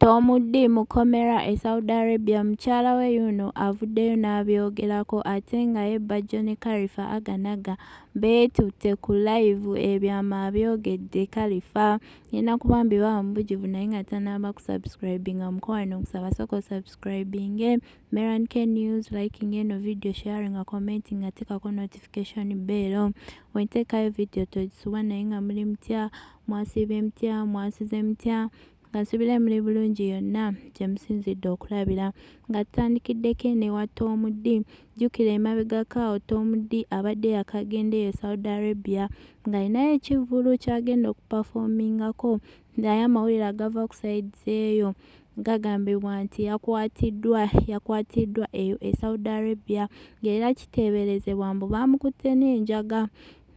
Tom Dee mu kkomera e Saudi Arabia Mukyala we yuno avuddeyo n'abyogerako ate nga ye Bajjo ne Kalifa Aganaga beetutte ku live ebyama abyogedde Kalifa ngenda kuba mbibawa mu bujjuvu naye nga tanaba kusubscribinga mukwano nkusaba sooka osubscribinge Meran K News liking eno video sharing commenting tekako notification bell wenteekayo video togisubwa naye nga muli mutya mwasiibye mutya mwasuze mutya Nga nsubira muli bulungi yonna gye musinzidde okulabira. Nga tutandikiddeko eno ewa Tom Dee. Jjukira emabegako awo Tom Dee abadde yakagenda eyo e Saudi Arabia ng'alinayo ekivvulu ky'agenda okupafoomingako naye amawulire agava ku sayidi z'eyo gagambibwa nti yakwatiddwa yakwatiddwa eyo e Saudi Arabia ng'era kiteeberezebwa mbu baamukutte n'enjaga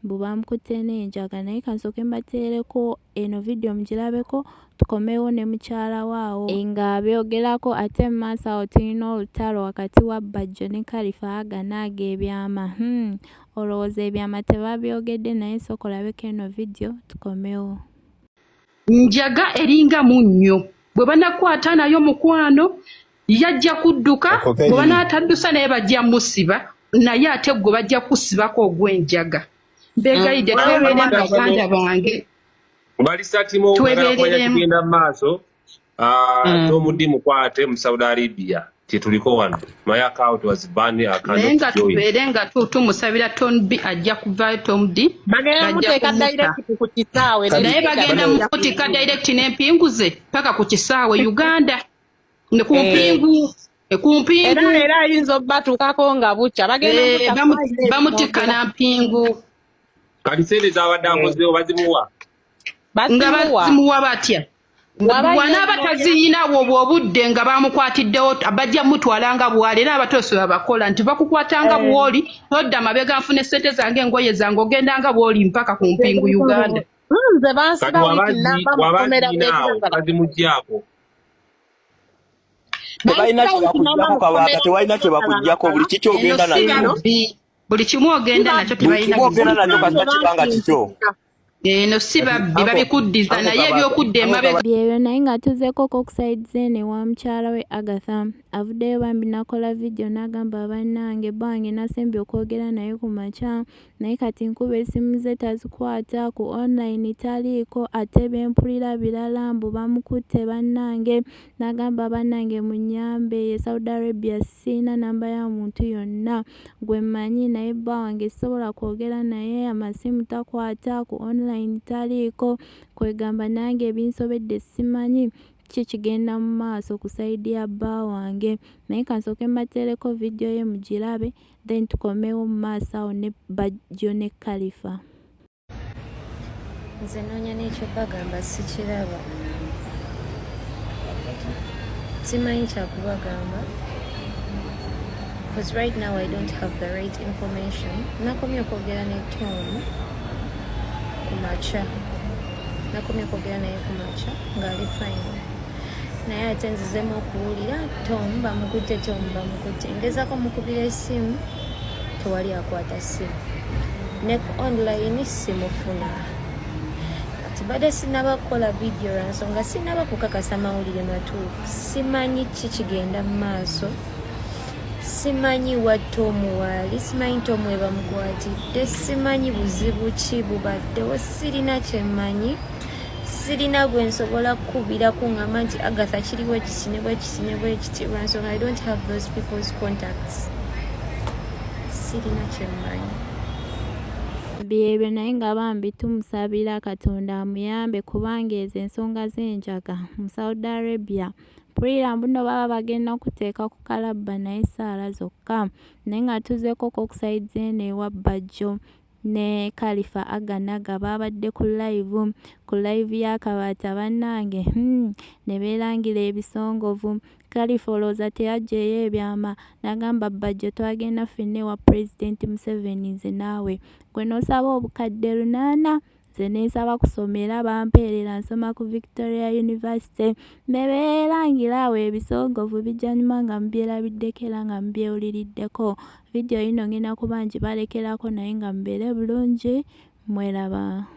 mbu baamukutte n'enjaga naye kansooke mbateereko eno video mugirabeko tukomewo ne mukyala we awo nga abyogerako ate mu maaso awo tulina olutalo wakati wa Bajjo ne Kalifa agana ag'ebyama hmm olowooza ebyama tebabyogedde naye sooka olabeko eno video tukomewo. Njaga eringa munnyo bwe banakwata nayo mukwano yajja kudduka bwe banaataddusa naye bajja musiba naye ate gwe bajja kusibako ogw'enjaga mbegayidde twebeeremu baganda bange. Balisatimo oyagala kumanya kigenda mu maaso Tom Dee mukwate mu Saudi Arabia kyetuliko wano my account was banned I cannot naye nga join. Tubeere nga tumusabira Tom B ajja kuvaayo Tom D bagenda bajja muteeka kumutta direct ku kisaawe naye bagenda mutika direct n'empingu ze paka ku kisaawe Uganda ne ku mpingu ne ku mpingu era leero ayinza obbatuukako nga bukya bagenda muta bamutikka na mpingu. Kati sente zabadde akozeewo bazimuwa? Nga Bazimuwa. bazimuwa batya? Waba Bw'anaaba ye- taziyina obwo obudde nga bamukwatiddewo bajja mutwala nga bw'ali era abatoosi babakola nti bakukwata nga bw'oli todda mabega nfune ssente zange engoye zange ogenda nga bw'oli mpaka ku mpingu Uganda. Nze Kati bansiba wiiki nnamba mu kkomera wabaziina awo bw'ebiragala. bazimugyako. Tebalina Bansiba kye wiiki nnamba bakuggyako mu Kabaka, kkomera tebalina kye bakuggyako buli kiki Eno ogenda si nakyo. babbi buli kimu ogenda nakyo Buli tebalina kimu ogenda buzibu. nakyo kasita kiba nga kikyo. Eno si babbi babikuddiza naye ebyokudda emabega. Byebyo naye nga tuzeeko ko ku side z'eno ewa mukyala we Agatha avuddeyo bambi n'akola vidiyo n'agamba bannange bba wange nasembye okwogera naye ku makya naye kati nkuba essimu ze tazikwata ku online taliiko ate bye mpulira birala mbu bamukutte bannange n'agamba bannange munnyambe ye Saudi Arabia sirina namba ya muntu yonna gwe mmanyi naye bba wange sisobola kwogera naye amasimu takwata ku online taliiko kwegamba nange binsobedde simanyi ki kigenda mu maaso ku sayidi ya bba wange naye kansooke mbateereko vidiyo ye mugirabe then tukomewo mu maaso awo ne Bajjo ne Kalifa. Nze noonya n'ekyobagamba sikiraba simanyi kyakubagamba because right now I don't have the right information. Nakomye okwogera ne Tom ku makya nakomye okwogera naye ku makya ng'ali fine naye ate nzizemu okuwulira Tom bamukutte Tom bamukutte ngezaako mukubira essimu tewali akwata ssimu ne ku online simufuna kati badde sinaba kukola vidiyo lwa nsonga sinaba kukakasa mawulire matuufu simanyi ki kigenda mu maaso simanyi wa Tom waali simanyi Tom we bamukwatidde simanyi buzibu ki bubaddewo sirina kyemmanyi sirina gwe nsobola kukubira kuŋŋamba nti Agatha kiri bwe kiti ne bwe kiti ne bwe kiti lwa nsonga I don't have those people's contacts sirina kyemmanyi. Byebyo naye nga bambi tumusabira Katonda amuyambe kubanga ezo ensonga z'enjaga mu Saudi Arabia mpulira mbu nno baba bagenda kuteeka ku kalabba naye ssaala zokka naye nga tuzeeko ko ku side z'eno ewa Bajjo ne Kalifa Aganaga baabadde ku live ku live ya Kabaata bannange hmm ne beerangira ebisongovu Kalifa olowooza teyaggyeeyo ebyama n'agamba Bajjo twagenda ffenna ewa Pulezidenti Museveni nze naawe gwe n'osaba obukadde 800 nze ne nsaba kusoma era bampeerera nsoma ku Victoria University ne beerangira awo ebisongovu bijja nyuma nga mubyerabiddeko era nga mubyewuliriddeko. Vidiyo yino ngenda kuba ngibalekerako naye nga mubeere bulungi mweraba.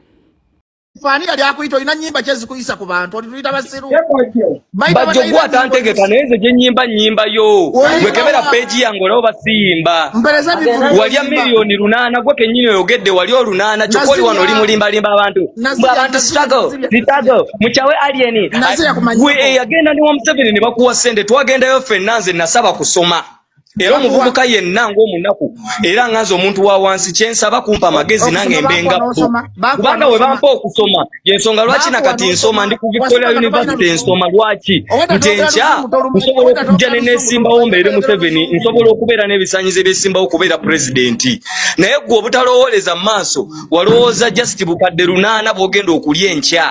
Ani yali akuyita? Olina nnyimba ki ezikuyisa ku bantu? Oli tuyita basiru. Bajjo gwe atantegeka, naye nze gye nnyimba nnyimba yo. Gwe kebera peegi yange olaba basiyimba. Mpereza ebivvulu Walya by'oyimba. 8 million, gwe kennyini oyogedde wali olunaana, kyokka oli wano oli mulimbalimba abantu. Nazirya, Mbu abantu nazirya, struggle, nazirya. struggle, mukyawe alien. Nazirya ku Gwe eyagenda ne wa Museveni ne bakuwa ssente, twagendayo ffenna. Nze nasaba kusoma, era omuvubuka yenna ng'omunaku, era nga nze omuntu wa wansi, kyensaba kumpa amagezi nange Okusoma mbe nga bakuwa bo. n'osoma, bakuwa Kubanga we n'osoma. bampa okusoma, yensonga lwaki Bakuwa nakati nsoma, n'osoma. ndi ku Victoria Wasoma nga tobalina University. luzungu. Nsoma lwaki? Obwedda Nti twogera enkya luzungu tolumanyi. nsobola Obwedda okujja twogera ne luzungu neesimbawo tolumanyi. mbeere Twogera Museveni, luzungu. nsobola okubeera n'ebisaanyizo ebyesimbawo okubeera pulezidenti. Naye gwe obutalowooleza mu maaso, walowooza just 800,000 bw'ogenda okulya enkya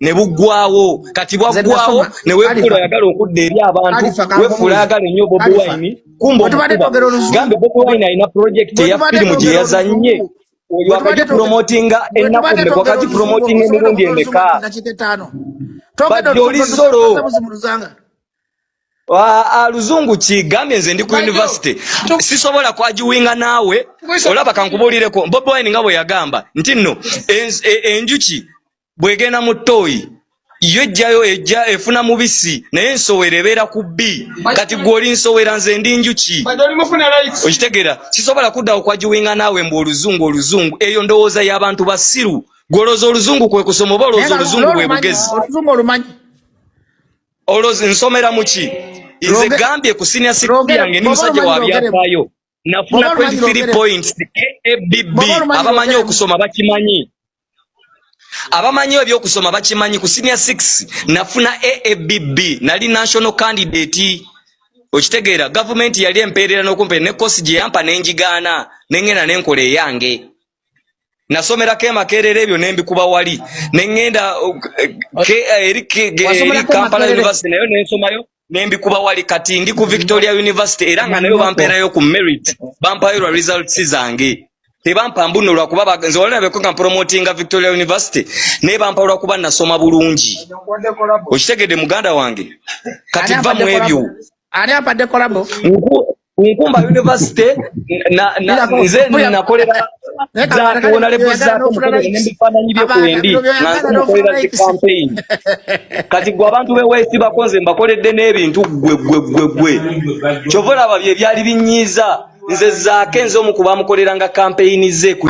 ne buggwawo. Kati Nze bwaggwawo nasoma. ne weefuula Alifa. oyagala okudda eri abantu, Alifa, weefuula kankubuuze. ayagala ennyo Bobi Alifa. Wine, kumba Bwe tubadde omukuba twogera oluzungu. gambe Bobi Wine alina project Bwe eya tubadde firimu gye twogera yazannye. oluzungu. Oyo Bwe tubadde twogera akagipromotinga bwe ennaku tubadde mmeka? twogera oluzungu, Wakagipromotinga osobola emirundi okwogera oluzungu emeka? dakiika 5. Twogedde Bajjo oli oluzungu zolo. otusabuzi mu luzanga. Ah, ah, luzungu ki? Gambye nze ndi ku Bajjo, university, sisobola kwagiwinga naawe. Olaba, kankubuulireko, Bobi Wine nga bwe yagamba nti nno enjuki bw'egenda mu ttooyi, yo ejjayo ejja efuna mubisi, naye ensowera ebeera ku bbi. Kati gwe oli nsowera, nze ndi njuki. Bajjo oli mufuna likes. Okitegeera? Sisobola kuddawo kwagiwinga naawe mbu oluzungu, oluzungu. Eyo ndowooza y'abantu basiru. Gwolowooza oluzungu kwe kusoma, oba Naye olowooza nga oluzungu bwe n'olumanyi, bugezi? oluzungu olumanyi. Olowooza nsomera mu ki nze? Gambye ku senior six yange ndi Bw'oba musajja wa olumanyi lwogeremu. byafaayo, nafuna Bw'oba olumanyi 23 lwogeremu. points AABB. Bw'oba olumanyi Abamanyi lwogeremu. okusoma bakimanyi, abamanyi ebyokusoma bakimanyi. Ku senior 6 nafuna AABB, nali national candidate. Okitegeera? Gavumenti yali empeerera n'okumpeera ne kosi gye yampa nenjigaana, neŋŋenda nenkola eyange. Nasomerako emakerere, ebyo nembikuba wali, neŋŋenda eri eri Wasomerako Kampala Makerere? University, nayo nensomayo nembikuba wali. Kati ndi ku Victoria University, era nga nayo bampeerayo ku merit, bampayo lwa results zange, tebampa mbuno lwakuba nze wali nabeko nga mpromotinga Victoria University, naye bampa lwakuba nasoma bulungi. Okitegedde, muganda wange? Kati Ani va mu ampadde ebyo. collabo? Ani ampadde collabo? Nkumba University Lirako. nze Mbuya- nakolera Naye Kabanda zaako kale nalebo byoyagala zaako n'ofuna mukebere likes. n'ebifaananyi bye Kabanda, kwendi bino nga byoyagala nze n'ofuna mukolera zi likes. campaign. Kati gwe abantu beweesibako, nze mbakoledde n'ebintu. Gwe gwe gwe gwe kyova olaba bye byali binyiiza. Nze zaake, nze omu ku bamukoleranga campaign ze ku